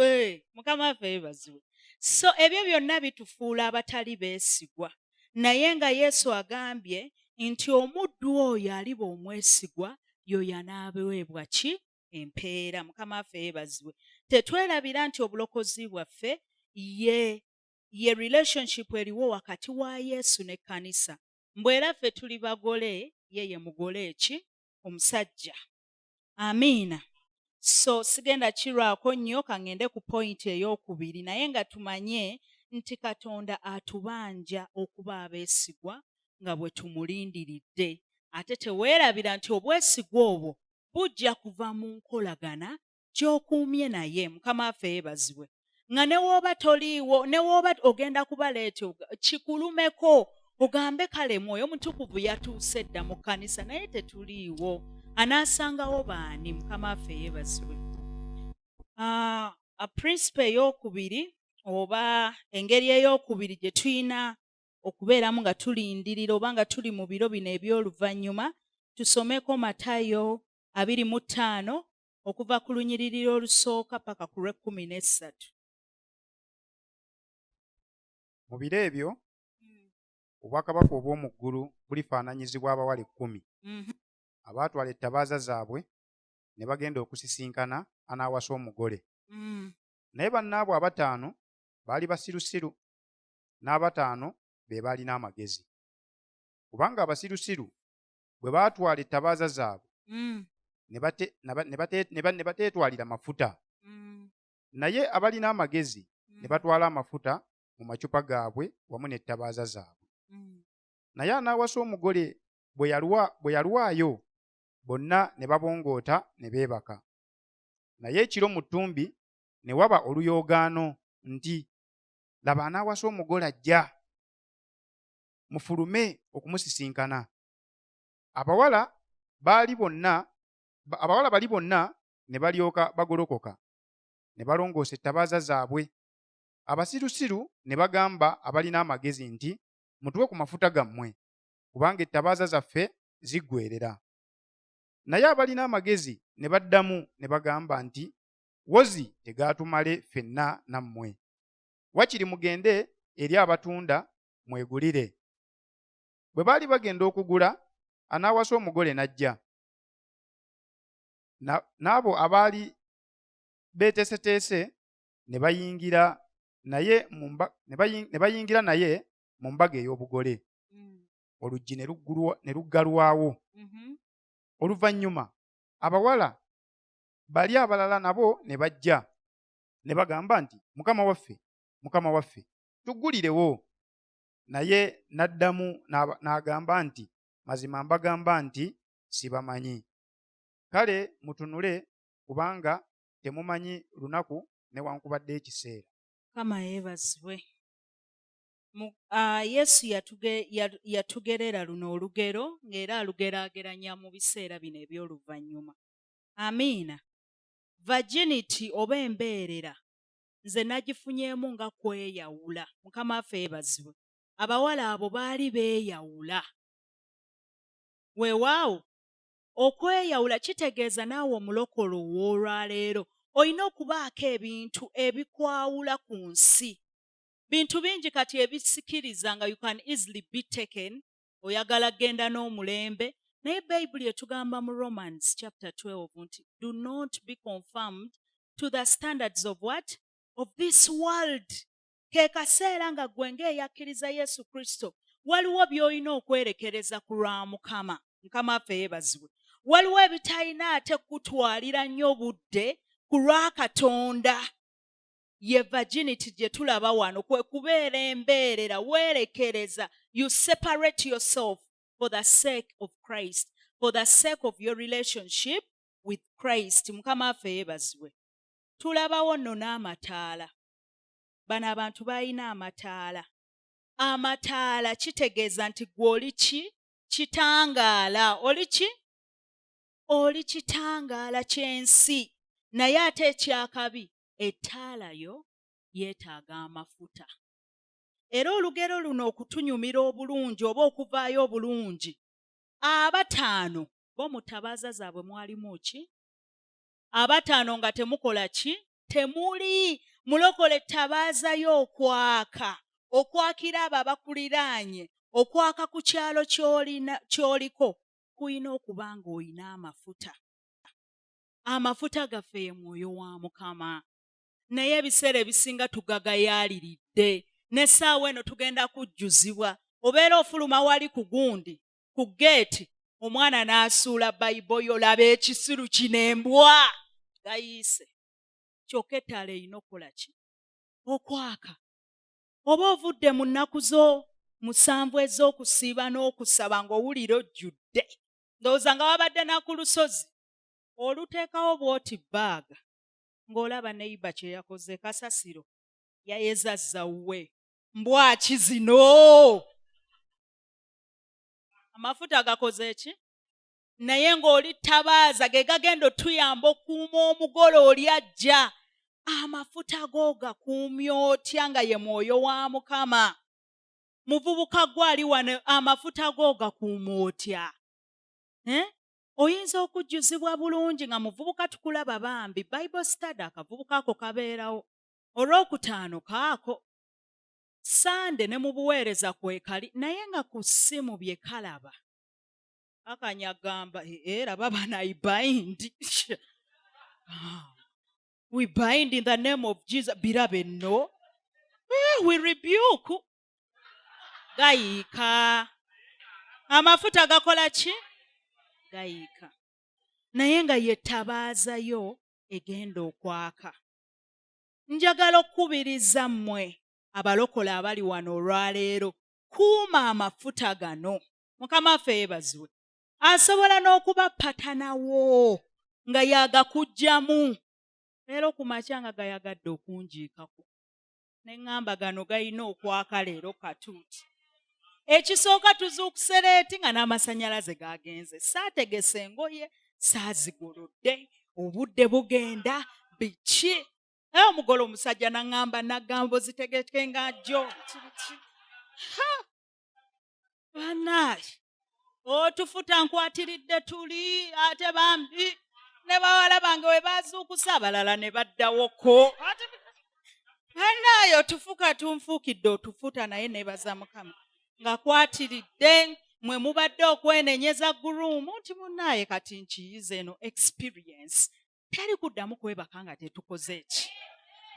Mukama waffe yeebazibwe. So ebyo byonna bitufuula abatali beesigwa, naye nga Yesu agambye nti omuddu oyo aliba omwesigwa y'oyo anaaweebwa ki? Empeera. Mukama waffe yeebazibwe. Tetwerabira nti obulokozi bwaffe ye relationship eriwo wakati wa Yesu n'ekkanisa. Mbwera ffe tuli bagole, ye ye mugole eki omusajja. Amiina. So sigenda kirwako nnyo, kaŋŋende ku point ey'okubiri, naye nga tumanye nti Katonda atubanja okuba abeesigwa nga bwe tumulindiridde. Ate teweerabira nti obwesigwa obwo bujja kuva mu nkolagana gy'okuumye naye. Mukama waffe yeebazibwe. Nga ne wooba toliiwo, ne wooba ogenda kuba late, kikulumeko ogambe, kale Mwoyo Mutukuvu yatuuse dda mu kkanisa naye tetuliiwo, anaasangawo baani? Mukama waffe yeebazibwe. Principle ey'okubiri oba engeri ey'okubiri gye tulina okubeeramu nga tulindirira oba nga tuli mu biro bino eby'oluvannyuma, tusomeko Matayo 25 okuva ku lunyiriri olusooka paka ku lw'ekkumi n'essatu. Mu biro ebyo obwakabaka obw'omu ggulu bulifaananyizibwa abawala 10 abaatwala ettabaaza zaabwe ne bagenda okusisinkana anaawasa omugole. Naye bannaabwe abataano baali basirusiru, n'abataano be baalina amagezi. Kubanga abasirusiru bwe baatwala ettabaaza zaabwe ne bateetwalira mafuta, naye abalina amagezi ne batwala amafuta mu macupa gaabwe wamu n'ettabaaza zaabwe. Naye anaawasa omugole bwe yalwayo, bonna ne babongoota ne beebaka. Naye ekiro mu ttumbi ne waba oluyoogaano nti, Laba, anaawasa omugole ajja, mufulume okumusisinkana. Abawala bali bonna ne balyoka bagolokoka ne balongoosa ettabaaza zaabwe. Abasirusiru ne bagamba abalina amagezi nti, Mutuwe ku mafuta gammwe, kubanga ettabaaza zaffe ziggweerera. Naye abalina amagezi ne baddamu ne bagamba nti, Wozi tegaatumale ffenna nammwe, wakiri mugende eri abatunda mwegulire. Bwe baali bagenda okugula, anaawasa omugole n'ajja, n'abo abaali beeteeseteese ne bayingira naye mu mbaga ey'obugole, oluggi ne luggalwawo. Oluvannyuma abawala bali abalala nabo ne bajja ne bagamba nti, Mukama waffe, Mukama waffe, tuggulirewo. Naye n'addamu n'agamba nti, Mazima mbagamba nti sibamanyi. Kale mutunule, kubanga temumanyi lunaku newankubadde ekiseera. Mukama yeebazibwe. Yesu yatugerera luno olugero ng'era alugeraageranya mu biseera bino eby'oluvannyuma. Amiina. Virginity oba embeerera nze nagifunyeemu nga kweyawula. Mukama waffe yeebazibwe. Abawala abo baali beeyawula. Weewaawo, okweyawula kitegeeza naawe omulokole ow'olwaleero olina okubaako ebintu ebikwawula ku nsi. Bintu bingi kati ebisikiriza nga you can easily be taken, oyagala genda n'omulembe, naye Bayibuli etugamba mu Romans chapter 12 nti do not be conformed to the standards of what? Of this world. Ke kaseera nga ggwe ng'eyakkiriza Yesu Kristo waliwo by'olina okwerekereza ku lwa Mukama. Mukama waffe yeebazibwe. Waliwo ebitalina ate kutwalira nnyo budde ku lwa Katonda. Ye virginity gye tulaba wano kwe kubeera embeerera, weerekereza, you separate yourself for the sake of Christ, for the sake of your relationship with Christ. Mukama waffe yeebazibwe. Tulabawo nno n'amataala. Bano abantu balina amataala. Amataala kitegeeza nti gwe oli ki? Kitangaala. Oli ki? Oli kitangaala ky'ensi. Naye ate ekyakabi, ettaala yo yeetaaga amafuta. Era olugero luno okutunyumira obulungi oba okuvaayo obulungi, abataano bo mu ttabaaza zaabwe mwalimu ki? Abataano nga temukola ki? Temuli. Mulokole ettabaaza yo okwaka, okwakira abo abakuliraanye, okwaka ku kyalo ky'oliko, kulina okuba ng'olina amafuta. Amafuta gaffe ye Mwoyo wa Mukama. Naye ebiseera ebisinga tugagayaaliridde. N'essaawa eno tugenda kujjuzibwa. Obeera ofuluma wali ku gundi, ku geeti, omwana n'asuula Bayibo yo, laba ekisiru kino embwa gayiise. Kyokka ettaala erina okukola ki? Okwaka. Oba ovudde mu nnaku zo 7 ez'okusiiba n'okusaba ng'owulira ojjudde. Ndowooza nga wabadde na ku lusozi. Oluteekawo bw'oti bbaaga ng'olaba neighbor kye yakoze kasasiro yayezazza we. Mbwa ki zino? Amafuta gakoze ki? Naye ng'oli ttabaaza ge gagenda otuyamba okukuuma omugole oli ajja. Amafuta go gakuumye otya nga ye Mwoyo wa Mukama? Muvubuka gwe ali wano, amafuta go gakuuma otya? Oyinza okujjuzibwa bulungi nga muvubuka tukulaba bambi Bible study akavubuka ako kabeerawo. Olwokutaano kaako. Sande ne mu buweereza kwekali naye nga ku ssimu bye kalaba. Akanya gamba era baba I bind. We bind in the name of Jesus. Birabe nno. We rebuke. Gayiika. Amafuta gakola ki? Gayiika. Naye nga ye ttabaaza yo egenda okwaka. Njagala okukubiriza mmwe abalokole abali wano olwaleero, kuuma amafuta gano. Mukama waffe yeebazibwe. Asobola n'okuba patanawo nga yagakuggyamu. Leero ku makya nga gayagadde okunjiikako. Ne ŋŋamba gano galina okwaka leero katuuti. Ekisooka tuzuukuse late nga n'amasannyalaze gagenze. Saategese engoye, saazigolodde, obudde bugenda, biki? Naye omugole omusajja n'aŋŋamba nagamba ozitegeke nga jjo. Ha! Bannaaye, otufuta nkwatiridde tuli ate bambi ne bawala bange we baazuukuse abalala ne baddawoko. Bannaaye otufuka tunfuukidde otufuta naye neebaza Mukama nga kwatiridde mwe mubadde okwenenyeza guruumu nti munnaaye kati nkiyize eno experience. Teri kuddamu kwebaka nga tetukoze eki.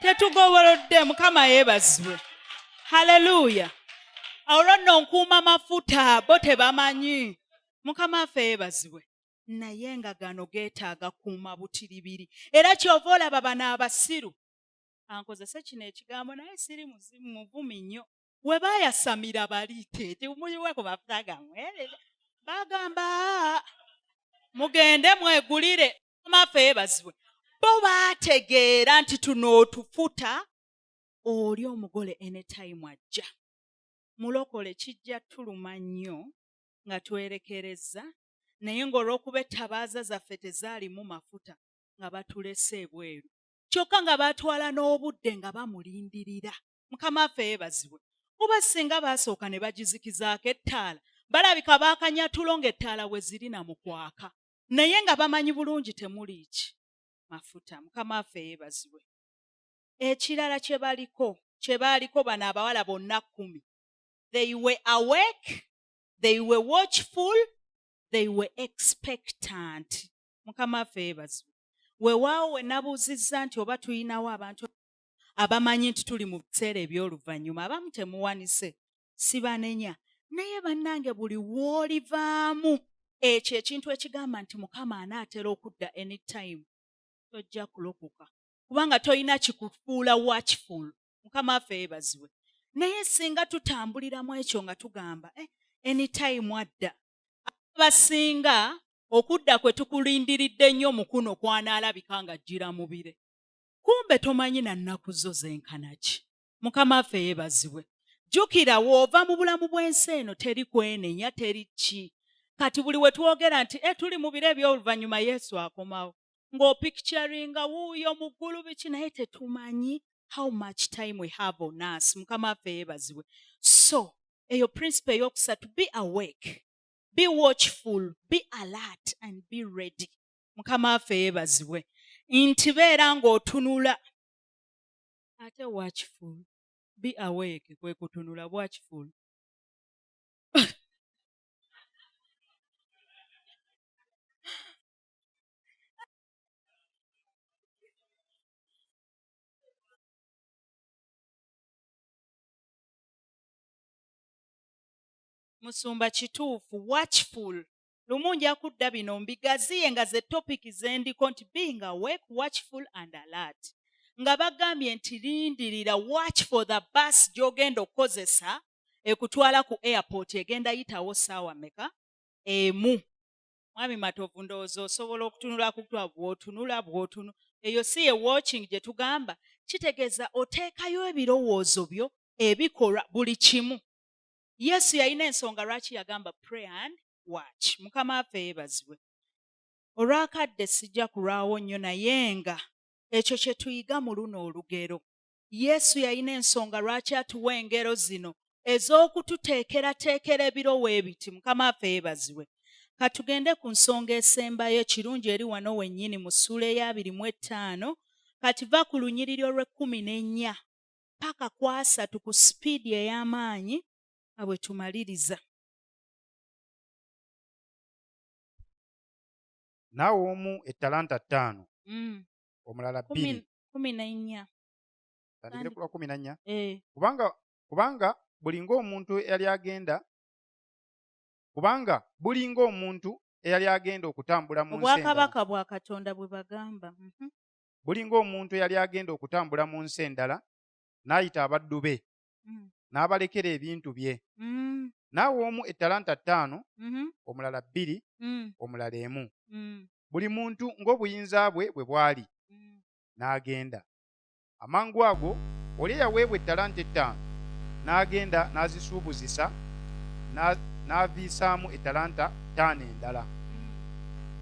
Tetugobolodde, Mukama yeebazibwe. Haleluya. Olwo nno nkuuma mafuta bo tebamanyi. Mukama waffe yeebazibwe. Naye nga gano geetaaga kuuma butiribiri. Era ky'ova olaba bano abasiru. Ankozese kino ekigambo naye siri muzimu muvumi nnyo. We baayasamira bali temuyiwe ku mafuta gammwe. Bagamba mugende mwegulire. Mukama waffe yeebazibwe. Bo baategeera nti tuno otufuta oli omugole anytime ajja. Mulokole kijja tuluma nnyo nga twerekereza naye ng'olw'okuba ettabaaza zaffe tezaalimu mafuta nga batulese ebweru. Kyokka nga baatwala n'obudde nga bamulindirira. Mukama waffe yeebazibwe. Kuba singa baasooka ne bagizikizaako ettaala, balabika baakanya tulo ng'ettaala we ziri na mu kwaka, naye nga bamanyi bulungi temuli ki mafuta. Mukama waffe yeebazibwe. Ekirala kye baliko, kye baaliko bano abawala bonna 10, they were awake, they were watchful, they were expectant. Mukama waffe yeebazibwe. Weewaawo we nabuuzizza nti oba tulinawo abantu abamanyi nti tuli mu biseera eby'oluvannyuma, abamu temuwanise, sibanenya, naye bannange buli w'olivaamu ekyo ekintu ekigamba nti Mukama anaatera okudda anytime, tojja kulokoka, kubanga tolina kikufuula watchful. Mukama waffe yeebazibwe. Naye singa tutambuliramu ekyo nga tugamba anytime adda, abasinga okudda kwe tukulindiridde nnyo mu kuno kwanaalabika ng'ajjira mu bire, kumbe tomanyi na nnaku zo zenkana ki. Mukama waffe yeebazibwe. Jjukira w'ova mu bulamu bw'ensi eno teri kwenenya, teri ki. Kati buli we twogera nti tuli mu biro eby'oluvannyuma, Yesu akomawo, ng'opicturinga wuuyo mu ggulu biki, naye tetumanyi how much time we have on us. Mukama waffe yeebazibwe. So eyo principle eyokusatu, be awake, be watchful, be alert and be ready. Mukama waffe yeebazibwe. Nti beera ng'otunula, ate watchful, be awake kwe kutunula, watchful. Musumba kituufu, watchful. Lumu nja kudda bino mbigaziye nga ze topic ze ndiko nti being awake, watchful and alert. Nga bagambye nti lindirira, watch for the bus gy'ogenda okukozesa ekutwala ku airport, egenda yitawo ssaawa mmeka? 1. Mwami Matovu, ndowooza osobola okutunula kutwa bw'otunula bw'otunu. Eyo si ye watching gye tugamba, kitegeeza oteekayo ebirowoozo byo, ebikolwa, buli kimu. Yesu yalina ensonga lwaki yagamba pray and watch. Mukama waffe yeebazibwe. Olwakadde sijja kulwawo nnyo, naye nga ekyo kye tuyiga mu luno olugero. Yesu yalina ensonga lwaki atuwa engero zino ez'okututeekerateekera ebirowo ebiti. Mukama waffe yeebazibwe. Katugende ku nsonga esembayo, kirungi eri wano wennyini mu ssuula ey'abiri mu ttaano. Kati va ku lunyiriri olw'ekkumi n'ennya paka ku 30 ku sipiidi ey'amaanyi nga bwe tumaliriza. N'awa omu ettalanta 5, omulala 2. 14. Tandikire ku lwa 14. Kubanga buli ng'omuntu eyali agenda, kubanga buli ng'omuntu eyali agenda okutambula mu nsi endala. Obwakabaka bwa Katonda bwe bagamba. Buli ng'omuntu eyali agenda okutambula mu nsi endala, n'ayita abaddu be, n'abalekera ebintu bye. N'awa omu ettalanta 5, omulala 2, omulala 1. Buli muntu ng'obuyinza bwe bwe bwali, n'agenda. Amangu ago oli eyaweebwa ettalanta 5 n'agenda n'azisuubuzisa, n'aviisaamu ettalanta 5 endala.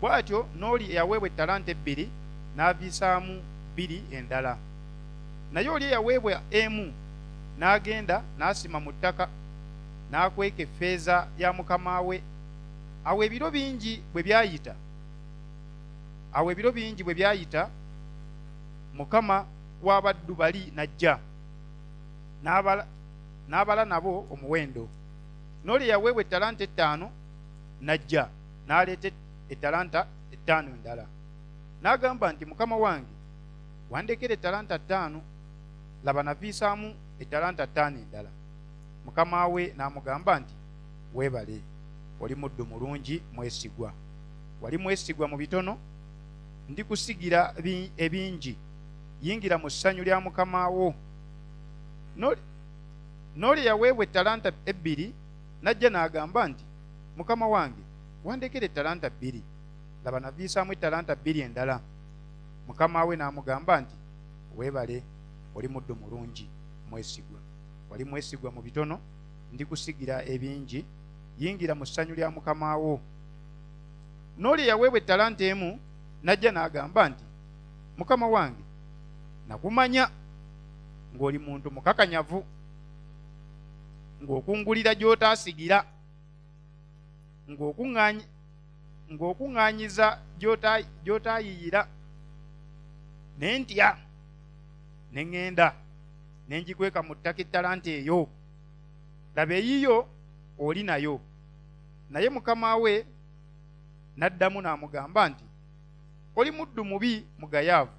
Bw'atyo n'oli eyaweebwa ettalanta 2 n'aviisaamu 2 endala. Naye oli eyaweebwa 1 n'agenda n'asima mu ttaka, n'akweka effeeza ya mukama we. Awo ebiro bingi bwe byayita, awo ebiro bingi bwe byayita, mukama w'abaddu bali n'ajja, n'abala nabo omuwendo. N'oli eyaweebwa ettalanta 5 n'ajja, n'aleeta ettalanta 5 endala. N'agamba nti, Mukama wange, wandekera ettalanta 5, laba naviisaamu ettalanta 5 endala. Mukama we n'amugamba nti, Weebale, oli muddu mulungi mwesigwa. Wali mwesigwa mu bitono, ndikusigira ebingi. Yingira mu ssanyu lya mukama wo. N'oli eyaweebwa ettalanta 2 n'ajja n'agamba nti, Mukama wange, wandekera ettalanta 2, laba naviisaamu ettalanta 2 endala. Mukama we n'amugamba nti, Weebale, oli muddu mulungi mwesigwa. Wali mwesigwa mu bitono, ndikusigira ebingi. Yingira mu ssanyu lya mukama wo. N'oli eyaweebwa ettalanta 1 n'ajja n'agamba nti, Mukama wange, nakumanya ng'oli muntu mukakanyavu. Ng'okungulira gy'otaasigira, ng'okuŋŋaanyiza gy'otaayiyira. Ne ntya, ne ŋŋenda ne ngikweka mu ttaka ettalanta eyo. Laba eyiyo oli nayo. Naye mukama we n'addamu n'amugamba nti, Oli muddu mubi mugayaavu.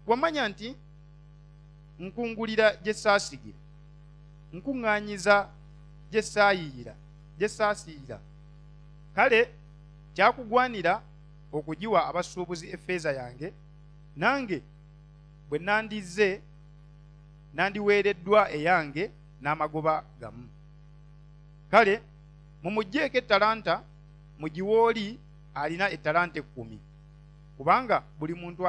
Wamanya nti nkungulira gye saasigira, nkuŋŋaanyiza gye saayiyira, gye saasiyira. Kale kyakugwanira okugiwa abasuubuzi effeeza yange, nange bwe nandizze nandiweereddwa eyange n'amagoba gamu. Kale mumuggyeeko ettalanta mugiwe oli alina ettalanta 10, kubanga buli muntu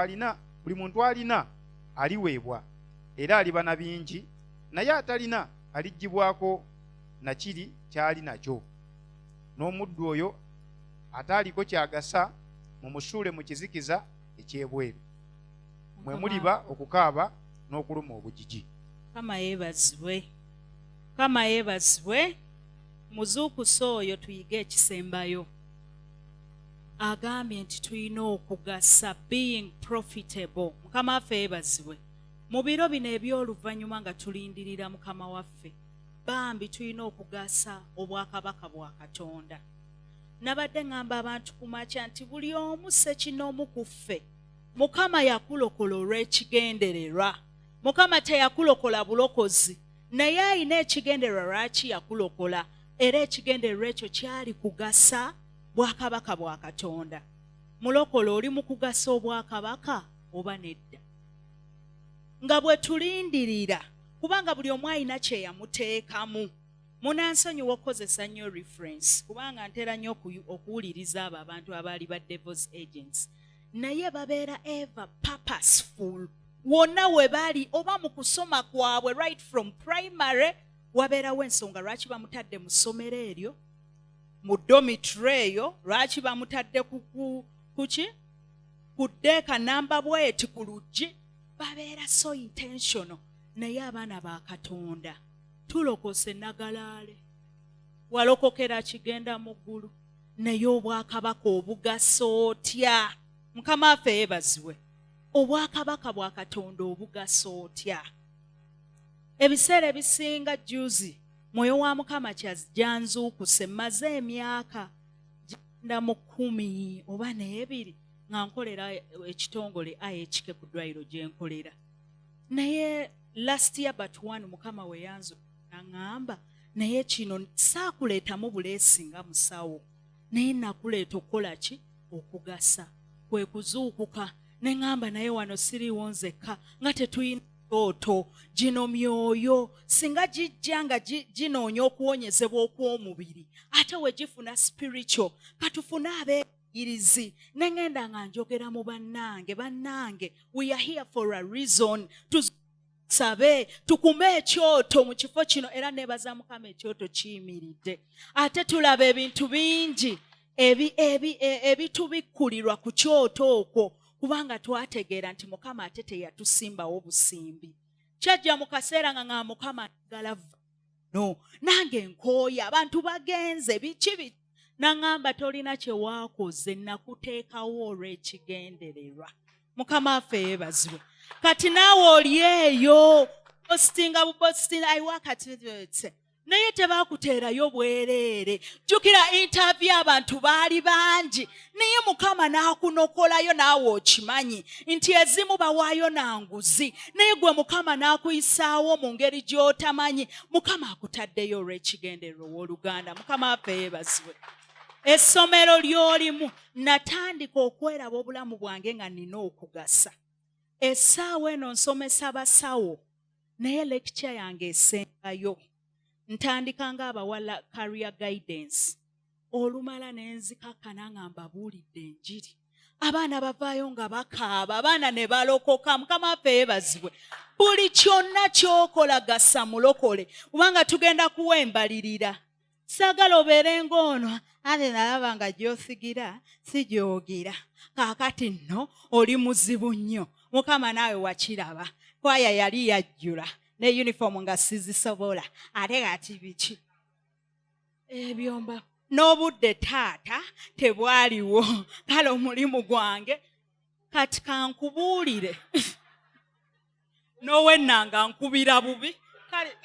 alina aliweebwa era aliba na bingi, naye atalina aliggyibwako na kiri ky'ali nakyo. N'omuddu oyo ataaliko kyagasa mumusuule mu kizikiza eky'ebweru, mwe muliba okukaaba n'okuluma obugigi. Mukama yeebazibwe, Mukama yeebazibwe. Muzuukuse oyo tuyige ekisembayo. Agambye nti tulina okugasa, being profitable. Mukama waffe yeebazibwe. Mu biro bino eby'oluvannyuma nga tulindirira Mukama waffe, bambi tulina okugasa obwakabaka bwa Katonda. Nabadde ŋŋamba abantu ku makya nti buli omu ssekinoomu ku ffe, Mukama yakulokola olw'ekigendererwa. Mukama teyakulokola bulokozi, naye alina ekigendererwa lwaki yakulokola, era ekigendererwa ekyo kyali kugasa bwakabaka bwa Katonda. Mulokola, oli mu kugasa obwakabaka oba nedda? Nga bwe tulindirira, kubanga buli omu alina kye yamuteekamu. Munansonyiwa okukozesa nnyo reference, kubanga ntera nnyo okuwuliriza abo abantu abaali ba devil's agents, naye babeera ever purposeful wonna we bali, oba mu kusoma kwabwe right from primary wabeerawo ensonga lwaki bamutadde mu ssomero eryo, mu dormitory eyo, lwaki bamutadde kuki ku ddeeka namba bweti ku luggi. Babeera so intentional. Naye abaana ba Katonda tulokose nagalaale, walokokera kigenda mu ggulu, naye obwakabaka obugasa otya? Mukama waffe yeebazibwe. Obwakabaka bwa Katonda obugasa otya? Ebiseera ebisinga juzi mwoyo wa Mukama kyajjanzuukuse. Mmaze emyaka genda mu 12 nga nkolera ekitongole IHK ku ddwaliro gye nkolera, naye last year but one Mukama we yanzu naŋŋamba, naye kino saakuleetamu buleesi nga musawo, naye nakuleeta okukola ki? Okugasa. Kwe kuzuukuka ne ŋŋamba, naye wano siriiwo nzekka, nga tetuyina kyoto. Gino myoyo singa gijja nga ginoonya okuwonyezebwa okw'omubiri, ate we gifuna spiritual, katufune abeeyirizi. Ne ŋŋenda nga njogera mu bannange, bannange, we are here for a reason. Tusabe tukume ekyoto mu kifo kino, era neebaza Mukama ekyoto kiyimiridde. Ate tulaba ebintu bingi ebitubikkulirwa ku kyoto okwo, kubanga twategeera nti Mukama ate teyatusimbawo busimbi. Kyajja mu kaseera nga Mukama njagala no nange nkooye, abantu bagenze, biki biki. Naŋŋamba, tolina kye waakoze, nakuteekawo olw'ekigendererwa. Mukama waffe yeebazibwe. Kati naawe oli eyo positinga bupositinga aiwakati, naye tebakuteerayo bwereere. Jjukira interview, abantu baali bangi, naye Mukama n'akunokolayo. Naawe okimanyi nti ezimu bawaayo nanguzi, naye gwe Mukama n'akuyisaawo mu ngeri gy'otamanyi. Mukama akutaddeyo olw'ekigendererwa, owooluganda. Mukama waffe yeebazibwe. Essomero ly'olimu, natandika okweraba obulamu bwange nga nina okugasa. Essaawa eno nsomesa basawo, naye lecture yange esembayo ntandika ng'abawala career guidance. Olumala ne nzikakkana nga mbabuulidde enjiri, abaana bavaayo nga bakaaba, abaana ne balokoka. Mukama waffe yeebazibwe. Buli kyonna ky'okola gasa mulokole, kubanga tugenda kuwa embalirira. Saagala obeere ng'ono ate nalaba nga gy'osigira si gy'ogira. Kaakati nno oli muzibu nnyo. Mukama naawe wakiraba, kwaya yali yajjula. Ne uniform nga sizisobola, ate kati biki ebyomba n'obudde taata tebwaliwo. Kale omulimu gwange kati kankubuulire, n'owennanga nkubira bubi. Kale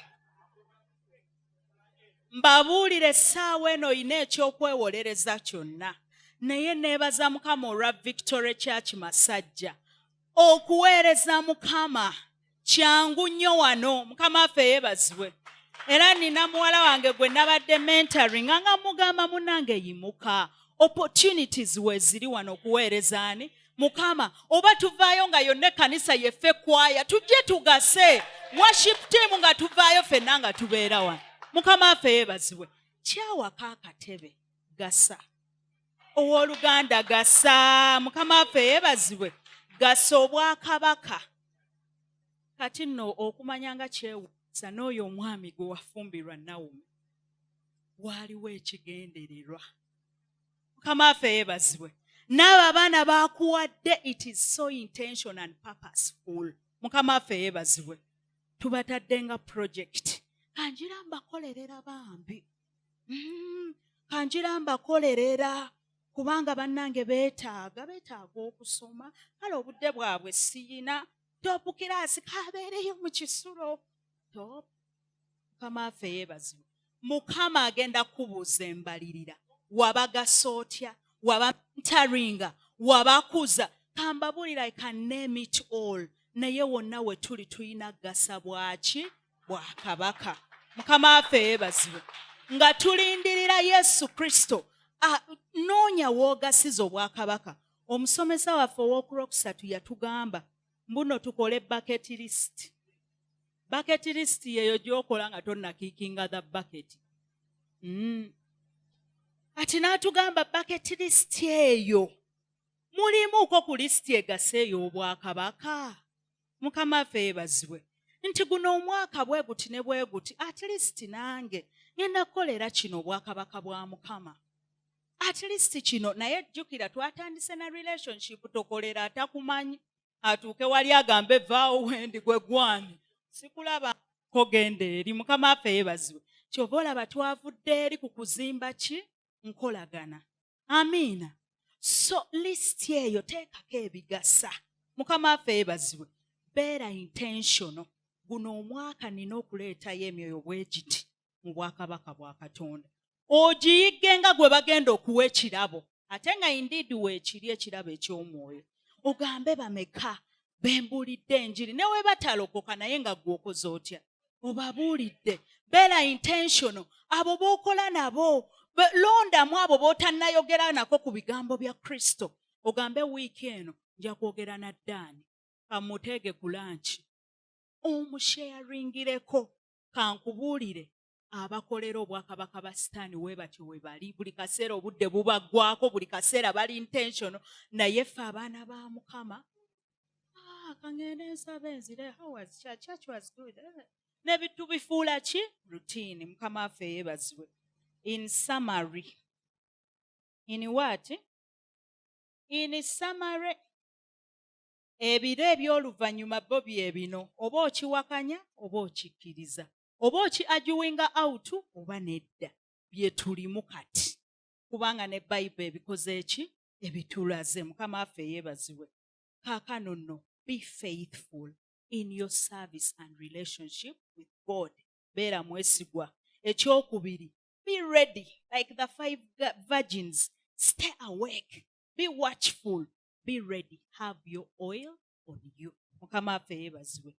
mbabuulire, essaawa eno oyina ekyokwewolereza kyonna, naye neebaza Mukama olwa Victory Church Masajja. Okuweereza Mukama kyangu nnyo wano, Mukama waffe yeebazibwe. Era nina muwala wange gwe nabadde mentoring nga mugamba, "Munnange, yimuka, opportunities weeziri wano okuweereza ani? Mukama." Oba tuvaayo nga yonna ekkanisa yeffe kwaya, tujje tugase worship team, nga tuvaayo ffenna nga tubeera wano. Mukama waffe yeebazibwe. Kyawako akatebe, gasa owooluganda, gasa. Mukama waffe yeebazibwe. Gasa obwakabaka. Kati nno okumanya nga kyewuunyisa, n'oyo omwami gwe wafumbirwa, Nawumi, waaliwo ekigendererwa. Mukama waffe yeebazibwe. N'abo abaana baakuwadde, it is so intention and purposeful. Mukama waffe yeebazibwe. Tubatadde nga project, kanjira mbakolerera bambi, kanjira mbakolerera kubanga bannange beetaaga okusoma. Kale obudde bwabwe siyina. Top class kabeereyo mu kisulo top. Mukama waffe yeebazibwe. Mukama agenda kubuuza embalirira. Wabagasa otya? Wabamentoringa? Wabakuza? Kambabulira, I can name it all, naye wonna we tuli tulina gasa bwaki? Bwakabaka. Mukama waffe yeebazibwe. Nga tulindirira Yesu Kristo, noonya woogasiza obwakabaka. Omusomesa waffe ow'okulwokusatu yatugamba mbuno tukole bucket list. Bucket list yeeyo gy'okola nga tonnakickinga the bucket. Ati n'atugamba bucket list eyo mulimuuko ku lisiti egasa ey'obwakabaka. Mukama waffe yeebazibwe. Nti guno omwaka bwe guti ne bwe guti, at least nange ngenda kukolera kino obwakabaka bwa Mukama, at least kino. Naye jjukira twatandise na relationship. Tokolera atakumanyi, atuuke wali agambe, "Vaawo wendi, gwe gwani, sikulaba ko, genda eri." Mukama waffe yeebazibwe. Kyova olaba twavudde eri ku kuzimba ki? Nkolagana. Amiina. So lisiti eyo teekako ebigasa. Mukama waffe yeebazibwe. Beera intentional. Guno omwaka nina okuleetayo emyoyo bwe giti mu bwakabaka bwa Katonda. Ogiyigge nga gwe bagenda okuwa ekirabo, ate nga indeed weekiri ekirabo eky'omwoyo. Ogambe, "Bameka bembuulidde enjiri?" Ne we batalokoka, naye nga gwe okoze otya? Obabuulidde. Beera intentional. Abo b'okola nabo, londamu abo b'otannayogera nako ku bigambo bya Kristo, ogambe, "Wiiki eno nja kwogera na Ddaani, kamuteege ku lunch, omusharingireko." Kankubuulire, abakolera obwakabaka ba Sitaani we batyo we bali buli kaseera, obudde bubaggwako buli kaseera, bali intentional. Naye ffe abaana ba Mukama, "Ah, kangende nsabe nzire. How was church? Church was good." Eh, ne tubifuula ki? Routine. Mukama waffe yeebazibwe. In summary, in what? In summary, ebiro eby'oluvannyuma bo bye bino. Oba okiwakanya oba okikkiriza, oba oki arguinga out oba nedda, bye tulimu kati, kubanga ne Bayibuli ebikoze eki? Ebitulaze. Mukama waffe yeebazibwe. Kaakano nno, be faithful in your service and relationship with God. Beera mwesigwa. Ekyokubiri, be ready like the five virgins. Stay awake, be watchful, be ready, have your oil on you. Mukama waffe yeebazibwe.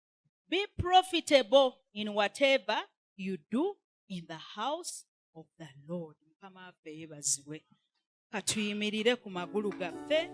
Be profitable in whatever you do in the house of the Lord. Mukama waffe yeebazibwe. Katuyimirire ku magulu gaffe.